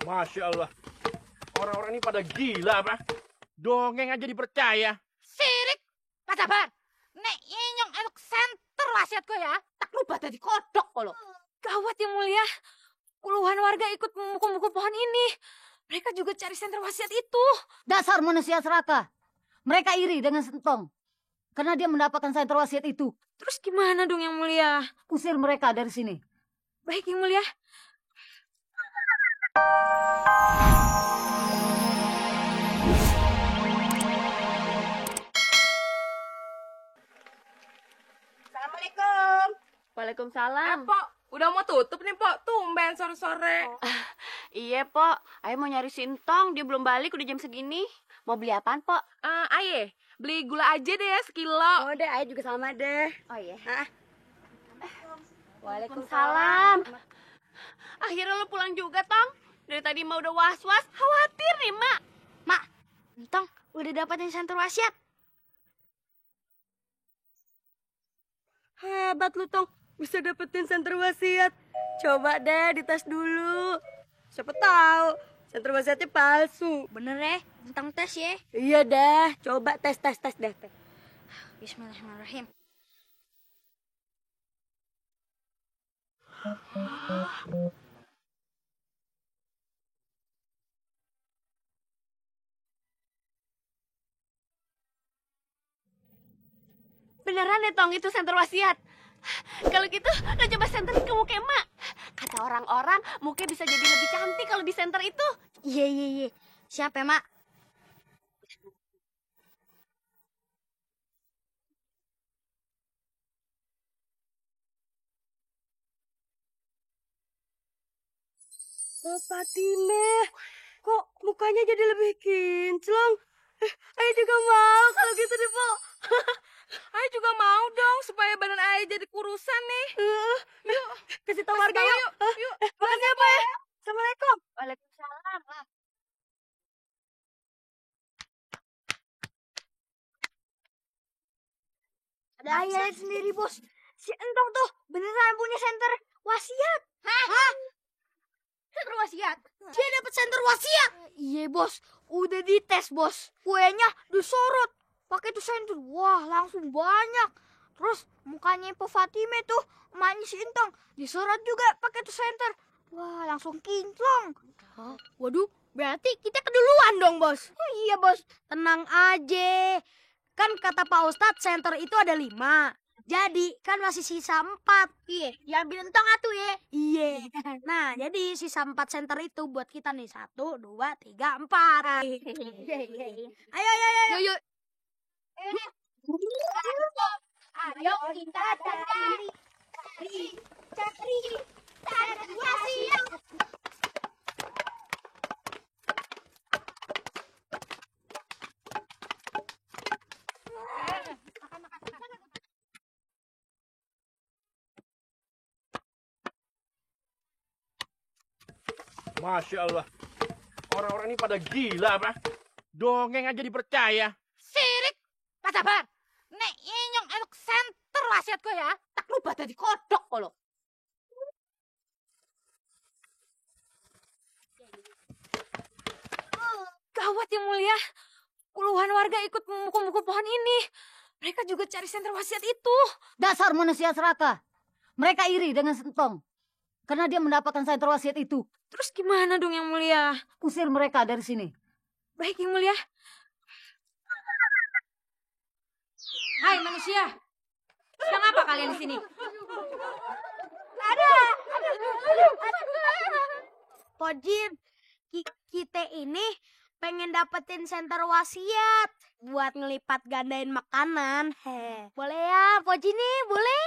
Masya Allah, orang-orang ini pada gila apa? Dongeng aja dipercaya. Sirik, Pak Sabar. Nek inyong elok senter wasiatku ya, tak rubah jadi kodok kalo. Gawat yang mulia, puluhan warga ikut memukul-mukul pohon ini. Mereka juga cari senter wasiat itu. Dasar manusia serakah. Mereka iri dengan Sentong. Karena dia mendapatkan senter wasiat itu. Terus gimana dong yang mulia? Usir mereka dari sini. Baik yang mulia. Assalamualaikum. Waalaikumsalam. Pok, udah mau tutup nih, Pok. Tumben sore-sore. Iya, Pok. Ayo mau nyari Sintong, dia belum balik udah jam segini. Mau beli apaan, Pok? Aye, beli gula aja deh ya sekilo. Oh, deh, ayo juga sama deh. Oh iya. Waalaikumsalam. Akhirnya lo pulang juga, Tong. Dari tadi Mak udah was-was, khawatir nih, Mak. Mak, Tong udah dapetin senter wasiat. Hebat lu, Tong. Bisa dapetin senter wasiat. Coba deh dites dulu. Siapa tahu senter wasiatnya palsu. Bener ya? Tentang tes ya? Iya dah, coba tes deh. Bismillahirrahmanirrahim. Beneran ya, Tong, itu senter wasiat. Kalau gitu, lo coba senterin ke muka Emak. Kata orang-orang, muka bisa jadi lebih cantik kalau di senter itu. Iya. Siap ya, Mak? Oh, Fatime. Kok mukanya jadi lebih kinclong? Ayo juga mau kalau gitu deh, Pok. Ayo juga mau dong supaya badan Ayo jadi kurusan nih. Yuk, kasih tahu warga yuk. Yuk. Makasih ya, Pak ya. Assalamualaikum. Waalaikumsalam. Ada ayat sendiri, Bos. Si Entong tuh beneran punya senter wasiat. Hah? Senter wasiat? Dia dapat senter wasiat. Iya, Bos. Udah dites, Bos. Kuenya disorot. Pakai tuh senter. Wah, langsung banyak. Terus mukanya Po Fatime tuh, emaknya si Entong, disorot juga pakai tuh senter. Wah, langsung kinclong. Waduh, berarti kita keduluan dong, Bos. Oh iya, Bos. Tenang aja. Kan kata Pak Ustadz senter itu ada 5. Jadi kan masih sisa 4. Iya, ya ambil entong atuh ya. Iya. Nah, jadi sisa 4 senter itu buat kita nih. 1, 2, 3, 4. Ayo. Yuk. Ayo kita cari wasiat. Masya Allah, orang-orang ini pada gila apa? Dongeng aja dipercaya. Sirik, Pak Sabar. Nek inyong elok senter wasiatku ya, tak rubah jadi kodok kalo. Gawat yang mulia, puluhan warga ikut memukul-mukul pohon ini. Mereka juga cari senter wasiat itu. Dasar manusia serakah. Mereka iri dengan Sentong. Karena dia mendapatkan senter wasiat itu. Terus gimana dong yang mulia? Usir mereka dari sini. Baik yang mulia. Hai manusia, sedang apa kalian di sini? Pojin, kita ini pengen dapetin senter wasiat buat ngelipat gandain makanan. Boleh ya, Pojin nih, boleh?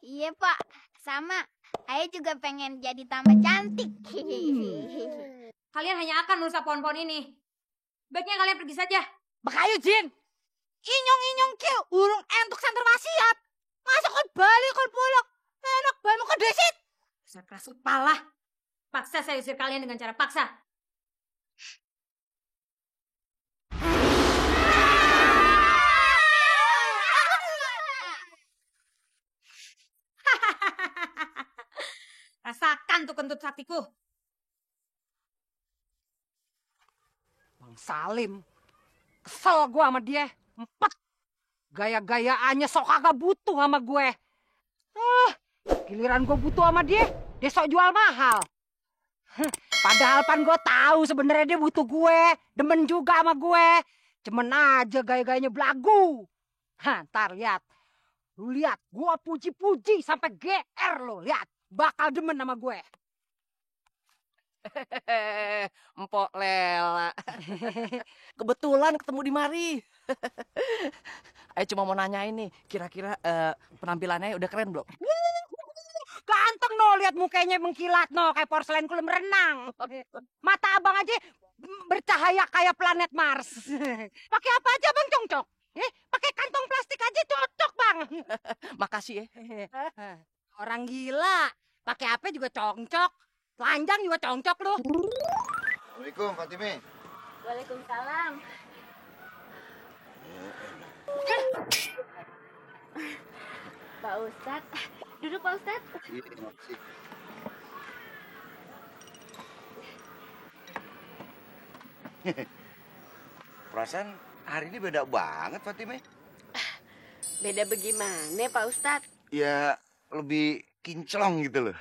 Iya, Pak. Sama. Ayo juga pengen jadi tambah cantik. Kalian hanya akan merusak pohon-pohon ini. Baiknya kalian pergi saja. Bakayu, Jin. Inyong kieu urung entuk senter wasiat. Masa kon balik kon pulang. Enak banget kok desit. Dasar keras kepala. Paksa saya usir kalian dengan cara paksa. Rasakan tuh kentut saktiku. Bang Salim. Kesel gue sama dia. Empet. Gaya-gayaannya sok kagak butuh sama gue. Giliran gue butuh sama dia sok jual mahal. Padahal pan gue tahu sebenarnya dia butuh gue. Demen juga sama gue. Cuman aja gaya-gayanya belagu. Ntar lihat. Lu lihat, gue puji-puji sampai GR lo. Lihat, bakal demen sama gue. Empok Lela. Kebetulan ketemu di mari. Ayo cuma mau nanyain nih, kira-kira penampilannya udah keren belum? Ganteng no, lihat mukanya mengkilat no, kayak porselen kolam renang. Mata abang aja bercahaya kayak planet Mars. Pakai apa aja bang congcok? Pakai kantong plastik aja cocok bang. Makasih ya. Orang gila, pakai apa juga congcok. Telanjang juga congcok lu. Assalamualaikum Fatime. Waalaikumsalam. Pak Ustadz, duduk Pak Ustadz. Iya, makasih. Perasaan hari ini beda banget Fatime. Beda bagaimana Pak Ustadz? Ya lebih kinclong gitu loh.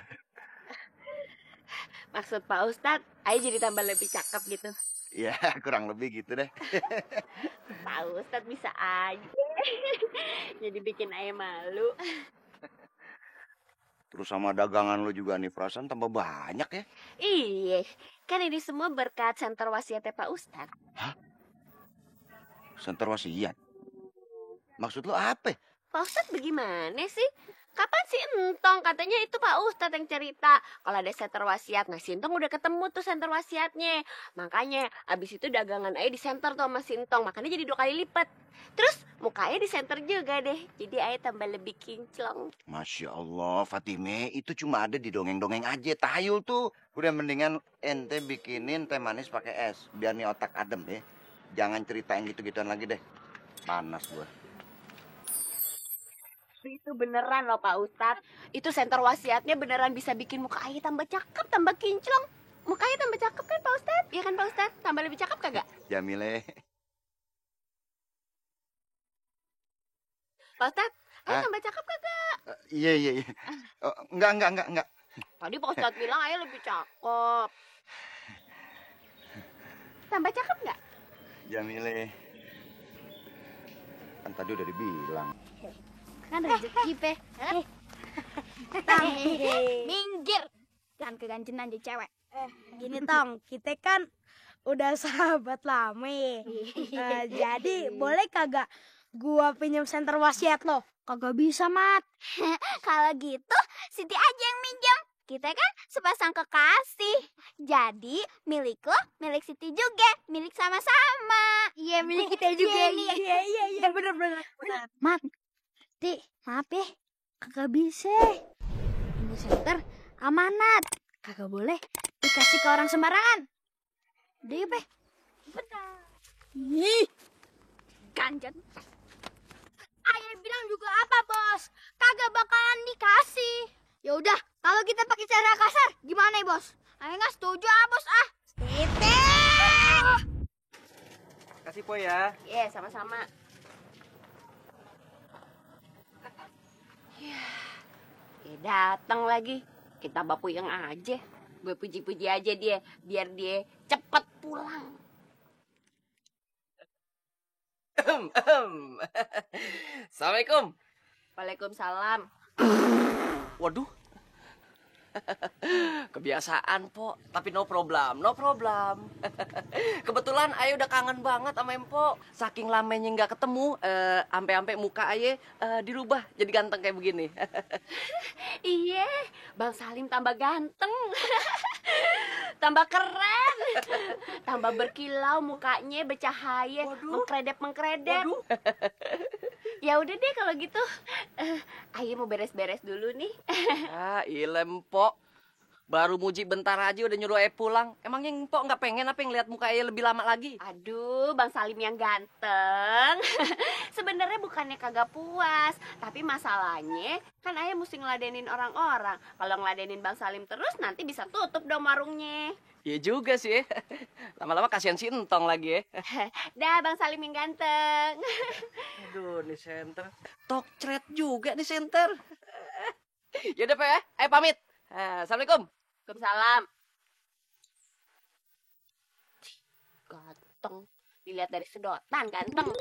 Maksud Pak Ustadz, Ayo jadi tambah lebih cakep gitu. Ya kurang lebih gitu deh. Pak Ustadz bisa aja. Jadi bikin Ayo malu. Terus sama dagangan lo juga nih perasaan tambah banyak ya. Iya, kan ini semua berkat senter wasiatnya Pak Ustadz. Hah? Senter wasiat? Maksud lo apa? Pak Ustadz bagaimana sih? Kapan sih Entong? Katanya itu Pak Ustadz yang cerita. Kalau ada senter wasiat. Nah si Entong udah ketemu tuh senter wasiatnya. Makanya abis itu dagangan Ayo di senter tuh sama si Entong. Makanya jadi 2 kali lipat. Terus mukanya di senter juga deh. Jadi Ayo tambah lebih kinclong. Masya Allah Fatime, itu cuma ada di dongeng-dongeng aja. Tahayul tuh. Udah mendingan ente bikinin teh manis pakai es. Biar nih otak adem ya. Jangan ceritain gitu-gituan lagi deh. Panas gua. Itu beneran loh Pak Ustadz. Itu senter wasiatnya beneran bisa bikin muka Ayo tambah cakep, tambah kinclong. Muka Ayo tambah cakep kan Pak Ustadz? Iya kan Pak Ustadz? Tambah lebih cakep kagak? Jamile. Pak Ustadz, Ayo Hah? tambah cakep kagak? Iya. Oh, enggak. Tadi Pak Ustadz bilang Ayo lebih cakep. Tambah cakep nggak? Jamile. Kan tadi udah dibilang. Kan rezeki, Pe. Minggir. Jangan kegancenan jadi cewek. Gini Tong, kita kan udah sahabat lama ya. Jadi boleh kagak gua pinjam senter wasiat lo? Kagak bisa, Mat. Kalau gitu, Siti aja yang minjem. Kita kan sepasang kekasih. Jadi, milik lo, milik Siti juga. Milik sama-sama. Iya, milik kita juga. Iya, bener. Mat, Ti, maaf ya. Kagak bisa. Ini senter amanat. Kagak boleh dikasih ke orang sembarangan. Udah ya, Pe. Benar. Ih, ganjen. Ayah bilang juga apa, Bos? Kagak bakalan dikasih. Ya udah, kalau kita pakai cara kasar, gimana ya, Bos? Ayah nggak setuju, Bos, Tite. Kasih po ya. Iya, sama-sama. Datang lagi. Kita bapu yang aja. Gue puji-puji aja dia. Biar dia cepet pulang. Assalamualaikum. Waalaikumsalam. Waduh. Kebiasaan, Po. Tapi no problem. Kebetulan Ayo udah kangen banget sama Empo. Saking lamanya nggak ketemu, ampe-ampe muka Ayo dirubah jadi ganteng kayak begini. Iya, Bang Salim tambah ganteng. Tambah keren. Tambah berkilau mukanya, bercahaya, mengkredep. Ya udah deh kalau gitu. Ayo mau beres-beres dulu nih. Ah, ilem, Po. Baru muji bentar aja udah nyuruh pulang. Emangnya Mpok nggak pengen apa yang lihat muka lebih lama lagi? Aduh, Bang Salim yang ganteng. Sebenarnya bukannya kagak puas, tapi masalahnya kan ayah mesti ngeladenin orang-orang. Kalau ngeladenin Bang Salim terus nanti bisa tutup dong warungnya. Iya juga sih. Lama-lama kasihan si Entong lagi ya. Dah, Bang Salim yang ganteng. Aduh, nih senter. Tokcret juga nih senter. Yaudah, Pak ya. Ayo pamit. Assalamualaikum. Waalaikumsalam. Ganteng. Dilihat dari sedotan, ganteng.